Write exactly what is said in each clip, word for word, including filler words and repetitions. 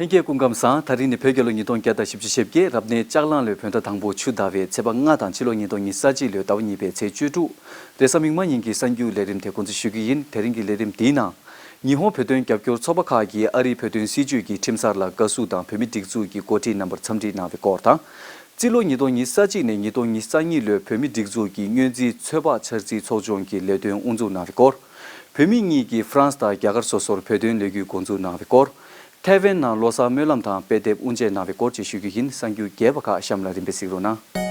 ལྷན་རྒྱས་སྐུ་ཁམས་བཟང་། ད་རིང་ནི་བོད་རྒྱལ་ལོ་ཉིས་སྟོང་བརྒྱ་དང་བཞི་བཅུ་ཞེ་བརྒྱད། རབ་གནས་ལྕགས་གླང་ལོའི་བོད་ཟླ་དང་པོ་ཆུ་ཟླ་བའི་ཚེས་པ་ལྔ་དང་ཕྱི་ལོ་ཉིས་སྟོང་ཉི་ཤུ་རྩ་གཅིག་ལོའི་ཟླ་བ་གཉིས་པའི་ཚེས་བཅུ་དྲུག་རེས་གཟའ་མིག་དམར་ཉིན་གྱི་གསར་འགྱུར་ལས་རིམ་དེ་འགོ་འཛུགས་ཞུ་རྒྱུ་ཡིན། དེ་རིང་གི་ལས་རིམ་འདིའི་ནང་། ཉི་ཧོང་བོད་དོན་རྒྱབ་སྐྱོར་ཚོགས་པ་ཁག་གིས་ཨ་རིའི་བོད་དོན་སྲིད་བྱུས་ཀྱི་ཁྲིམས་གསར་ལ་དགའ་བསུ་དང་བོད་མི་སྒྲིག་འཛུགས་ཀྱི་འགོ་ཁྲིད་རྣམ་པར་འཚམས་འདྲི་གནང་བའི་སྐོར་དང་། རྩིས་ལོ་ཉིས་སྟོང་ཉི་ཤུ་རྩ་གཅིག་ནས་ཉིས་སྟོང་ཉི་ཤུ་རྩ་གཉིས་ལོའི་བོད་མི་སྒྲིག་འཛུགས་ཀྱི་སྔོན་རྩིས་ཚོད་དཔག་འཆར་རྩིས་ཚོགས་ཆུང་གི་ལས་དོན་དབུ་འཛུགས་གནང་བའི་སྐོར། བོད་མི་གཉིས་ཀྱིས་ཧྥ་རན་སི་དང་རྒྱ་གར་སོ་སོར་བོད་དོན་ལས་འགུལ་འགོ་འཛུགས་གནང་བའི་སྐོར། ཐའེ་ཝན་ནང་ལོ་གསར་སྨོན་ལམ་དང་དཔེ་དེབ་དབུ་འབྱེད་གནང་བའི་སྐོར་བཅས་ཞུ་རྒྱུ་ཡིན། གསར་འགྱུར་རྒྱས་པ་ཁག་གཤམ་ལ་རིམ་པས་གཟིགས་རོགས་གནང་།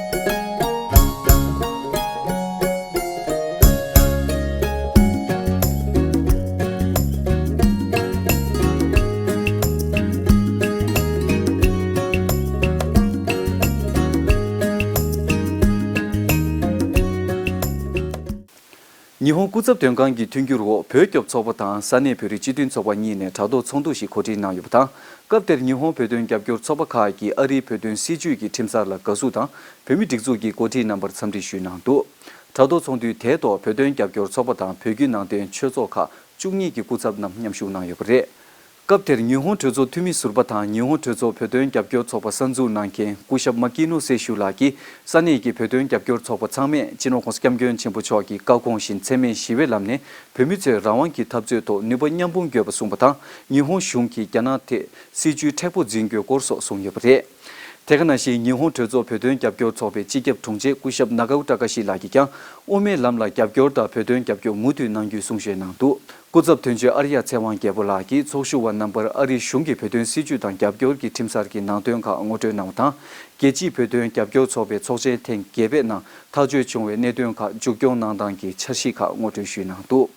ཉི་ཧོང་སྐུ་ཚབ་དོན་ཁང་གི་མཐུན་འགྱུར་འོག་བོད་སྐྱོབ་ཚོགས་པ་དང་ས་གནས་བོད་རིགས་སྤྱི་མཐུན་ཚོགས་པ་གཉིས་ནས་དྲ་ཐོག་ཚོགས་འདུ་ཞིག་གོ་སྒྲིག་གནང་ཡོད་པ་དང་། སྐབས་དེར་ཉི་ཧོང་བོད་དོན་རྒྱབ་སྐྱོར་ཚོགས་པ་ཁག་གིས་ཨ་རིའི་བོད་དོན་སྲིད་བྱུས་ཀྱི་ཁྲིམས་གསར་ལ་དགའ་བསུ་དང་བོད་མི་སྒྲིག་འཛུགས་ཀྱི་འགོ་ཁྲིད་རྣམ་པར་འཚམས་འདྲི་ཞུས་གནང་འདུག་དྲ་ཐོག་ཚོགས་འདུའི་དེའི་ཐོག་བོད་དོན་རྒྱབ་སྐྱོར་ཚོགས་པ་དང་བོད་བརྒྱུད་ནང་བསྟན་ཆོས་ཚོགས་ཁག་བཅུ་གཉིས་ཀྱི་སྐུ་ཚབ་རྣམས་མཉམ་ཞུགས་གནང་ཡོད་པ་རེད། སྐབས་དེར་ཉི་ཧོང་གྲོས་ཚོགས་འཐུས་མི་ཟུར་པ་དང་ཉི་ཧོང་གྲོས་ཚོགས་བོད་དོན་རྒྱབ་སྐྱོར་ཚོགས་པ་གསར་འཛུགས་གནང་མཁན་སྐུ་ཞབས་མ་ཀི་ནོ་སེ་ཤུ་ལགས་ཀྱིས་ས་གནས་ཀྱི་བོད་དོན་རྒྱབ་སྐྱོར་ཚོགས་པ་ཚང་མས་སྤྱི་ནོར་༸གོང་ས་༸སྐྱབས་མགོན་ཆེན་པོ་མཆོག་གི་བཀའ་དགོངས་བཞིན་འཚེ་མེད་ཞི་བའི་ལམ་ནས་བོད་མི་ཚོས་རང་དབང་གི་འཐབ་རྩོད་ཐོག་ནུས་པ་མཉམ་སྤུངས་དགོས་པ་གསུངས་པ་དང་། ཉི་ཧོང་གཞུང་གིས་རྒྱ་ནག་ཐད་སྲིད་ཇུས་མཁྲེགས་པོ་འཛིན་དགོས་སྐོར་སོགས་གསུངས་ཡོད་པ་རེད། དེ་ག་ནང་བཞིན་ཉི་ཧོང་གྲོས་ཚོགས་བོད་དོན་རྒྱབ་སྐྱོར་ཚོགས་པའི་སྤྱི་ཁྱབ་དྲུང་ཆེ་སྐུ་ཞབས་ནཱ་གའོ་ཀྲ་ཀ་ཤི་ལགས་ཀྱིས་ཀྱང་དབུ་མའི་ལམ་ལ་རྒྱབ་སྐྱོར་དང་བོད་དོན་རྒྱབ་སྐྱོར་མུ་མཐུད་གནང་རྒྱུའི་གསུང་བཤད་གནང་འདུག་སྐུ་ཚབ་དོན་གཅོད་ཨར་ཡ་ཚེ་དབང་རྒྱལ་པོ་ལགས་ཀྱིས་ཚོགས་ཞུགས་པ་རྣམ་པར་ཨ་རིའི་གཞུང་གིས་བོད་དོན་སྲིད་བྱུས་དང་རྒྱབ་སྐྱོར་གྱི་ཁྲིམས་གསར་གྱི་ནང་དོན་ཁག་ངོ་སྤྲོད་གནང་བ་དང་། རྒྱལ་སྤྱིའི་བོད་དོན་རྒྱབ་སྐྱོར་ཚོགས་པའི་ཚོགས་ཆེན་ཐེངས་བརྒྱད་པའི་ནང་ཐག་གཅོད་བྱུང་བའི་གནད་དོན་ཁག་མཇུག་སྐྱོང་གནང་སྟངས་ཀྱི་འཆར་གཞི་ཁག་ངོ་སྤྲོད་ཞུས་གནང་འདུག་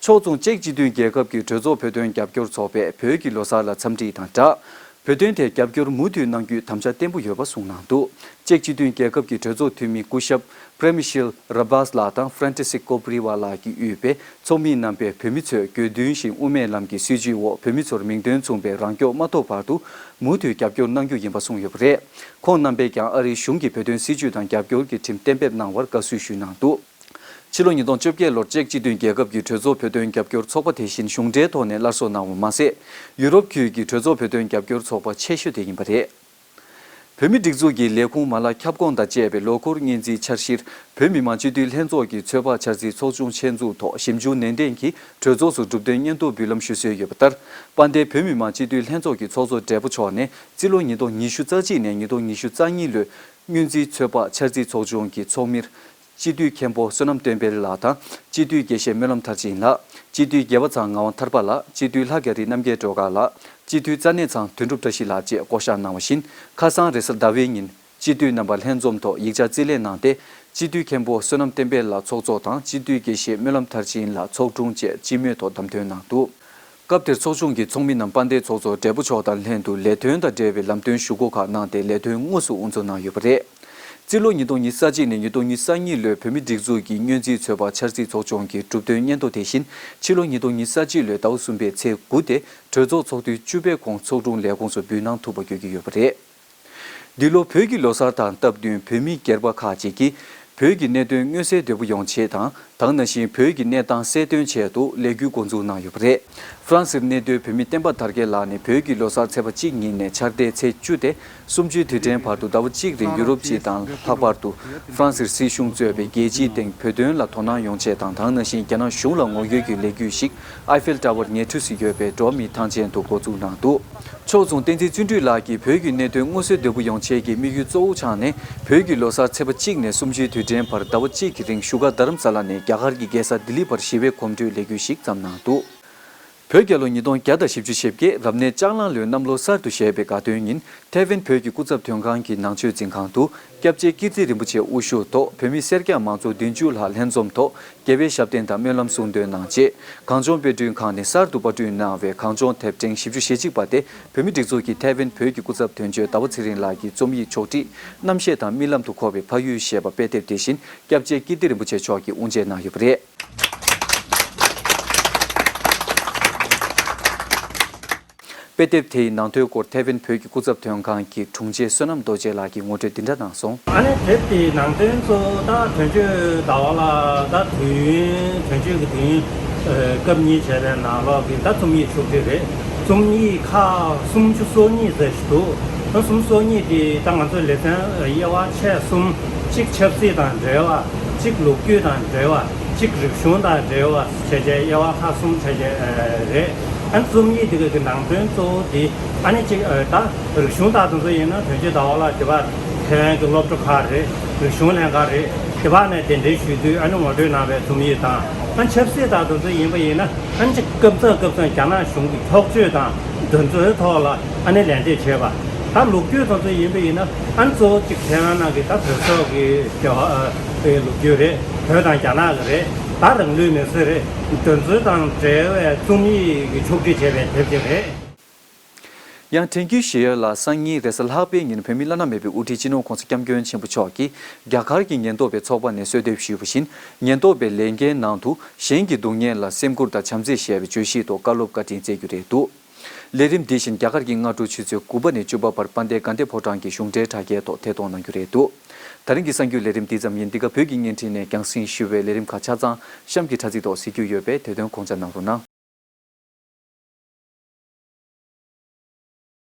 ཕྱོགས་མཚུངས་ཅེཀ་སྤྱི་མཐུན་རྒྱལ་ཁབ་ཀྱི་གྲོས་ཚོགས་བོད་དོན་རྒྱབ་སྐྱོར་ཚོགས་པས་བོད་ཀྱི་ལོ་གསར་ལ་འཚམས་འདྲི་དང་སྦྲགས། བོད་དོན་ཐད་རྒྱབ་སྐྱོར་མུ་མཐུད་གནང་རྒྱུའི་དམ་བཅའ་བརྟན་པོ་ཡོད་པ་གསུངས་གནང་འདུག་ཅེཀ་སྤྱི་མཐུན་རྒྱལ་ཁབ་ཀྱི་གྲོས་ཚོགས་འཐུས་མི་སྐུ་ཞབས་པྲེ་མི་ཤེལ་ར་བྷཱས་ལགས་དང་ཧྥ་རན་ཏི་སི་ཀོ་པི་རི་ཝ་ལགས་ཀྱིས་དབུས་པའི་ཚོགས་མི་རྣམ་པས་བོད་མི་ཚོས་དགོས་འདུན་བཞིན་དབུ་མའི་ལམ་གྱི་སྲིད་བྱུས་འོག་བོད་མི་ཚོར་མིང་དོན་མཚུངས་པའི་རང་སྐྱོང་མ་ཐོབ་བར་དུ་མུ་མཐུད་རྒྱབ་སྐྱོར་གནང་རྒྱུ་ཡིན་པ་གསུངས་ཡོད་པ་རེད། ཁོང་རྣམ་པས་ཀྱང་ཨ་རིའི་གཞུང་གིས་བོད་དོན་སྲིད་བྱུས་དང་རྒྱབ་སྐྱོར་གྱི་ཁྲིམས་གཏན་འབེབས་གནང་བར་དགའ་བསུ་ཞུས་གནང་འདུག་ཕྱི་ལོ་ཉིས་སྟོང་བཅོ་བརྒྱད་ལོར་ཅེཀ་སྤྱི་མཐུན་རྒྱལ་ཁབ་ཀྱི་གྲོས་ཚོགས་བོད་དོན་རྒྱབ་སྐྱོར་ཚོགས་པ་དེ་བཞིན་གཞུང་འབྲེལ་ཐོག་ནས་སླར་གསོ་གནང་བ་མ་ཟད། ཡུ་རོབ་ཁུལ་གྱི་གྲོས་ཚོགས་བོད་དོན་རྒྱབ་སྐྱོར་ཚོགས་པ་ཆེ་ཤོས་དེ་ཡིན་པ་རེད། བོད་མིའི་སྒྲིག་འཛུགས་ཀྱི་ལས་ཁུངས་མ་ལག་ཁྱབ་ཁོངས་དང་བཅས་པའི་ལོ་འཁོར་སྔོན་རྩིས་འཆར་གཞིར་བོད་མི་མང་སྤྱི་འཐུས་ལྷན་ཚོགས་ཀྱི་ཚོད་དཔག་འཆར་རྩིས་ཚོགས་ཆུང་ཆེད་འཛུགས་ཐོག་ཞིབ་འཇུག་ནན་ཏན་གྱིས་གྲོས་ཚོགས་སུ་གྲུབ་དོན་སྙན་ཐོ་འབུལ་ལམ་ཞུ་སྲོལ་ཡོད་པ་ལྟར། དཔལ་ལྡན་བོད་མི་མང་སྤྱི་འཐུས་ལྷན་ཚོགས་ཀྱི་ཚོགས་གཙོ་སྦྲེལ་པོ་མཆོག་ནས་རྩིས་ལོ་ཉིས་སྟོང་ཉི་ཤུ་རྩ་གཅིག་ནས་ཉིས་སྟོང་ཉི་ཤུ་རྩ་གཉིས་ལོའི་སྔོན་རྩིས་ཚོད་དཔག་འཆར་རྩིས་ཚོགས་ཆུང་གི་ཚོགས་མིར། སྤྱི་འཐུས་མཁན་པོ་བསོད་ནམས་བསྟན་འཕེལ་ལགས་དང་། སྤྱི་འཐུས་དགེ་བཤེས་སྨོན་ལམ་མཐར་ཕྱིན་ལགས། སྤྱི་འཐུས་རྒྱལ་བ་ཚང་ངག་དབང་ཐར་པ་ལགས། སྤྱི་འཐུས་ལྷ་རྒྱ་རི་རྣམ་རྒྱལ་སྒྲོལ་དཀར་ལགས། སྤྱི་འཐུས་རྩ་གནས་ཚང་དོན་གྲུབ་བཀྲ་ཤིས་ལགས་བཅས་བསྐོ་གཞག་གནང་བ་བཞིན། ཁ་སང་རེས་གཟའ་ཟླ་བའི་ཉིན། སྤྱི་འཐུས་རྣམ་པ་ལྷན་འཛོམས་ཐོག་ཡིག་ཆ་རྩིས་ལེན་གནང་སྟེ། སྤྱི་འཐུས་མཁན་པོ་བསོད་ནམས་བསྟན་འཕེལ་ལགས་ཚོགས་གཙོ་དང་། སྤྱི་འཐུས་དགེ་བཤེས་སྨོན་ལམ་མཐར་ཕྱིན་ལགས་ཚོགས་དྲུང་བཅས་སྤྱི་མོས་ཐོག་བདམས་ཐོན་གནང་འདུག་སྐབས་དེར་ཚོགས་ཆུང་གི་ཚོགས་མི་རྣམས་དཔལ་ལྡན་ཚོགས་གཙོ་སྦྲེལ་པོ་མཆོག་དང་ལྷན་དུ་ལས་དོན་དང་འབྲེལ་བའི་ལམ་སྟོན་ཞུ་སྒོ་ཁག་གནང་སྟེ་ལས་དོན་དངོས་སུ་དབུ་འཛུགས་གནང་ཡོད་པ་རེད། རྩིས་ལོ་ཉིས་སྟོང་ཉི་ཤུ་རྩ་གཅིག་ནས་ཉིས་སྟོང་ཉི་ཤུ་རྩ་གཉིས་ལོའི་བོད་མིའི་སྒྲིག་འཛུགས་ཀྱི་སྔོན་རྩིས་ཚོད་དཔག་འཆར་རྩིས་ཚོགས་ཆུང་གི་གྲུབ་དོན་སྙན་ཐོ་དེ་བཞིན་ཕྱི་ལོ་ཉིས་སྟོང་ཉི་ཤུ་རྩ་གཅིག་ལོའི་ཟླ་བ་གསུམ་པའི་ཚེས་དགུ་སྟེ་གྲོས་ཚོགས་ཚོགས་དུས་བཅུ་པའི་གོང་ཚོགས་དྲུང་ལས་ཁུངས་སུ་འབུལ་གནང་ཐུབ་པ་དགོས་ཀྱི་ཡོད་པ་རེད། འདི་ལོ་བོད་ཀྱི་ལོ་གསར་དང་སྟབས་བསྟུན་བོད་མི་སྒེར་པ་ཁག་ཅིག་གིས་བོད་ཀྱི་གནད་དོན་མངོན་གསལ་དོད་པོ་ཡོང་ཆེད་དང་། ད་ག་ནང་བཞིན་བོད་ཀྱི་གནས་སྟངས་གསལ་སྟོན་ཆེད་དུ་ལས་འགུལ་འགོ་འཛུགས་གནང་ཡོད་པ་རེད། ཧྥ་རན་སིར་གནས་སྡོད་བོད་མི་བསྟན་པ་དར་རྒྱས་ལགས་ནས་བོད་ཀྱི་ལོ་གསར་ཚེས་པ་གཅིག་ཉིན་ནས་འཆར་ཟླའི་ཚེས་བཅུ་སྟེ་སུམ་ཅུའི་དུས་དྲན་བར་དུ་ཟླ་བ་གཅིག་རིང་ཡུ་རོབ་སྤྱི་དང་ལྷག་པར་དུ་ཧྥ་རན་སིར་སྲིད་གཞུང་གཙོས་པའི་རྒྱལ་སྤྱིའི་སྟེང་བོད་དོན་ལ་དོ་སྣང་ཡོང་ཆེད་དང་། ད་ག་ནང་བཞིན་རྒྱ་ནག་གཞུང་ལ་ངོ་རྒོལ་གྱི་ལས་འགུལ་ཞིག་ཨའི་ཧྥེལ་ཊ་ཝར་ཉེ་འཁྲིས་སུ་ཡོད་པའི་འགྲོ་བ་མིའི་ཐང་ཆེན་དུ་འགོ་འཛུགས་གནང་འདུག་ཕྱོགས་མཚུངས་བསྟན་འཛིན་བརྩོན་འགྲུས་ལགས་ཀྱིས་བོད་ཀྱི་གནད་དོན་མངོན་གསལ་དོད་པོ་ཡོང་ཆེད་ཀྱི་དམིགས་ཡུལ་གཙོ་བོ་ཆགས་ནས། བོད་ཀྱི་ལོ་གསར་ཚེས་པ་གཅིག་ནས་སུམ་ཅུའི་དུས་དྲན་བར་ཟླ་བ་གཅིག་གི་རིང་བཞུགས་སྒར་རྡ་རམ་ས་ལ་ནས་རྒྱ་གར་གྱི་རྒྱལ་ས་ལྡི་ལི་བར་ཞི་བའི་གོམ་བགྲོད་ལས་འགུལ་ཞིག་བརྩམས་གནང་འདུག་བོད་རྒྱལ་ལོ་ཉིས་སྟོང་བརྒྱ་དང་བཞི་བཅུ་ཞེ་བརྒྱད། རབ་གནས་ལྕགས་གླང་ལོའི་གནམ་ལོ་གསར་དུ་བཞད་པའི་དགའ་སྟོན་ཉིན། ཐའེ་ཝན་བོད་ཀྱི་སྐུ་ཚབ་དོན་ཁང་གི་ནང་ཆོས་འཛིན་ཁང་དུ། སྐྱབས་རྗེ་ཀིརྟི་རིན་པོ་ཆེ་དབུ་བཞུགས་ཐོག་བོད་མི་སེར་སྐྱ་མང་ཚོགས་བདུན་ཅུ་ལྷག་ལྷན་འཛོམས་ཐོག་དགེ་བའི་ཞབས་བརྟན་དང་སྨོན་ལམ་གསུང་འདོན་གནང་རྗེས། གངས་ལྗོངས་དཔེ་སྐྲུན་ཁང་ནས་གསར་དུ་པར་སྐྲུན་གནང་བའི་གངས་ལྗོངས་དེབ་ཕྲེང་བཞི་བཅུ་ཞེ་གཅིག་པ་དེ་བོད་མིའི་སྒྲིག་འཛུགས་ཀྱི་ཐའེ་ཝན་བོད་ཀྱི་སྐུ་ཚབ་དོན་གཅོད་ཟླ་བ་ཚེ་རིང་ལགས་ཀྱིས་རྩོམ་ཡིག་ཕྱོགས་སྒྲིག་རྣམ་བཤད་དང་རྨི་ལམ་དུ་འཁོར་བའི་ཕ་ཡུལ་ཞེས་པ་དཔེ་དེབ་དེ་བཞིན་སྐྱབས་རྗེ་ཀིརྟི་རིན་པོ་ཆེ་མཆོག་གིས་དབུ་འབྱེད་གནང་ཡོད་པ་རེད། དཔེ་དེབ་དེའི་ནང་དོན་སྐོར་ཐའེ་ཝན་བོད་ཀྱི་སྐུ་ཚབ་དོན་ཁང་གི་དྲུང་ཆེ་བསོད་ནམས་རྡོ་རྗེ་ལགས་ཀྱིས་ངོ་སྤྲོད་འདི་འདྲ་གནང་སོང་། ཨ་ནི་དེབ་དེའི་ནང་དོན་གཙོ་བོ་ད་དོན་གཅོད་ཟླ་བ་ལགས་ད་དུས་ཡུན་དོན་གཅོད་ཀྱི་དུས་ཡུན་སྐབས་གཉིས་བྱས་པའི་ནང་ལོགས་ཀྱི་ད་རྩོམ་ཡིག་ཕྱོགས་སྒྲིག་རེད། རྩོམ་ཡིག་ཁག་སུམ་ཅུ་སོ་གཉིས་ཙམ་ཞིག་འདུག་ཨ་སུམ་ཅུ་སོ་གཉིས་དེ་ད་ང་ཚོའི་ལེ་ཚན་དབྱེ་བ་ཕྱེ་གསུམ། གཅིག་ཆབ་སྲིད་དང་འབྲེལ་བ། གཅིག་ལོ་རྒྱུས་དང་འབྲེལ་བ། གཅིག་རིག་གཞུང་དང་འབྲེལ་བ་བྱས་བྱས་དབྱེ་བ་ཁག་གསུམ་བྱས་བྱས་རེད། ཨ་རྩོམ་ཡིག་དེ་གི་ནང་དོན་གཙོ་བོ་དེ་ཨ་ནི་གཅིག་ད་རིག་གཞུང་དག་དེ་ཚོ་ཡིན་ན་དོན་གཅོད་ཟླ་བ་ལགས་དེ་བར་ཐེ་ཝན་གྱི་སློབ་གྲྭ་ཁག་རེད། རིག་གཞུང་ལྷན་ཁག་རེད། དེ་བར་ནས་གདན་འདྲེན་ཞུས་དུས་ཨ་ནི་ངོ་སྤྲོད་གནང་བའི་རྩོམ་ཡིག་དང་། ཨ་ཆབ་སྲིད་དག་དེ་ཚོ་ཡིན་པ་ཡིན་ན་ཨ་ནི་གཅིག་སྐབས་མཚམས་སྐབས་མཚམས་རྒྱ་ནག་གཞུང་གི་འཁྱོག་བརྗོད་དང་འདོན་རྩོད་ཐོག་ལ་ཨ་ནི་ལན་འདེབས་བྱས་པ། ད་ལོ་རྒྱུས་དེ་ཚོ་ཡིན་པ་ཡིན་ན་ཨ་ནི་གཙོ་བོ་གཅིག་ཐེ་ཝན་ནང་གི་ད་བོད་སོག་གི་ལོ་རྒྱུས་རེད། བོད་དང་རྒྱ་ནག་གི་རེད། ད་རང་ལུས་མེར་སྲེག་རེད། འདོན་རྩོད་དང་འབྲེལ་བའི་རྩོམ་ཡིག་གི་ཕྱོགས་སྒྲིག་བྱས་པའི་དེབ་ཅིག་རེད། ཡང་དྲན་སྐུལ་ཞུ་ཡས་ལ། སང་ཉིན་རེས་གཟའ་ལྷག་པའི་ཉིན་བོད་མི་བླ་ན་མེད་པའི་དབུ་ཁྲིད་སྤྱི་ནོར་༸གོང་ས་༸སྐྱབས་མགོན་ཆེན་པོ་མཆོག་གིས་རྒྱ་གར་གྱི་ཉེན་རྟོག་པའི་ཚོགས་པ་ནས་གསོལ་འདེབས་ཞུས་པ་བཞིན། ཉེན་རྟོག་པའི་ལས་འགན་ནང་དུ་གཞན་གྱི་སྡུག་བསྔལ་ལ་སེམས་ཁུར་དང་བྱམས་བརྩེ་ཞེས་པའི་བརྗོད་གཞི་ཐོག་བཀའ་སློབ་བཀའ་དྲིན་སྩལ་རྒྱུ་རེད་འདུག་ལས་རིམ་འདི་བཞིན་རྒྱ་གར་གྱི་སྔ་དྲོ་ཆུ་ཚོད་དགུ་པ་ནས་བཅུ་པ་བར་དཔལ་ལྡན་དགའ་ལྡན་ཕོ་བྲང་གི་གཞུང་འབྲེལ་དྲ་རྒྱའི་ཐོག་ཐད་གཏོང་གནང་རྒྱུ་རེད་འདུག་ད་རིང་གི་གསར་འགྱུར་ལས་རིམ་འདི་ཙམ་ཡིན། འདི་ག་བོད་ཀྱི་བརྙན་འཕྲིན་ནས་རྒྱང་སྲིང་ཞུ་བའི་ལས་རིམ་ཁག་ཆ་ཚང་གཤམ་གྱི་དྲ་ཚིགས་ཐོག་གཟིགས་རྒྱུ་ཡོད་པས་དེ་དོན་དགོངས་འཇགས་གནང་རོགས་གནང་།